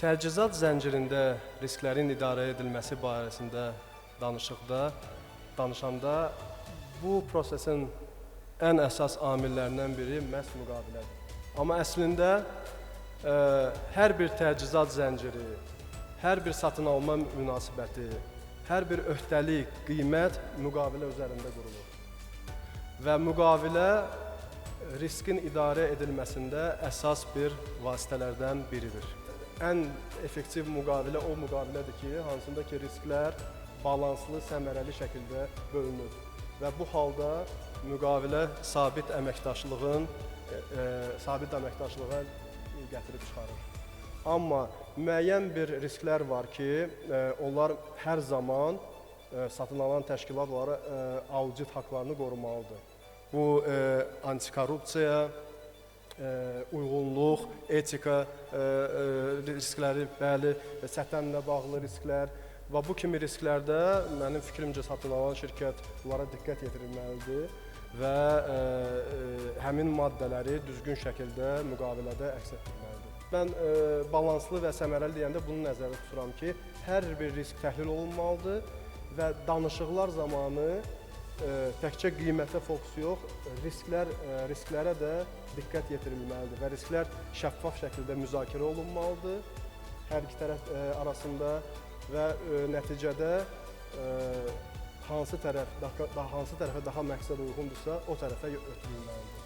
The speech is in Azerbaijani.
Təchizat zəncirində risklərin idarə edilməsi barəsində danışanda bu prosesin ən əsas amillərindən biri məhz müqavilədir. Amma əslində hər bir təchizat zənciri, hər bir satın alma münasibəti, hər bir öhdəlik, qiymət müqavilə üzərində qurulur. Və müqavilə riskin idarə edilməsində əsas bir vasitələrdən biridir. Ən effektiv müqavilə o müqavilədir ki, hansında ki risklər balanslı, səmərəli şəkildə bölünür. Və bu halda müqavilə sabit əməkdaşlığa gətirib çıxarır. Amma müəyyən bir risklər var ki, onlar hər zaman satın alan təşkilat onlara audit haqlarını qorumalıdır. Bu antikorrupsiya, uyğunluq, etika riskləri, bəli, sətənlə bağlı risklər və bu kimi risklərdə mənim fikrimcə satın alan şirkət bunlara diqqət yetirilməlidir və həmin maddələri düzgün şəkildə müqavilədə əks etdirməlidir. Mən balanslı və səmərəli deyəndə bunu nəzərdə tuturam ki, hər bir risk təhlil olunmalıdır və danışıqlar zamanı təkcə qiymətə fokus yox, risklərə də diqqət yetirilməlidir və risklər şəffaf şəkildə müzakirə olunmalıdır hər iki tərəf arasında və nəticədə hansı tərəfə daha məqsəd uyğundursa, o tərəfə ötürülməlidir.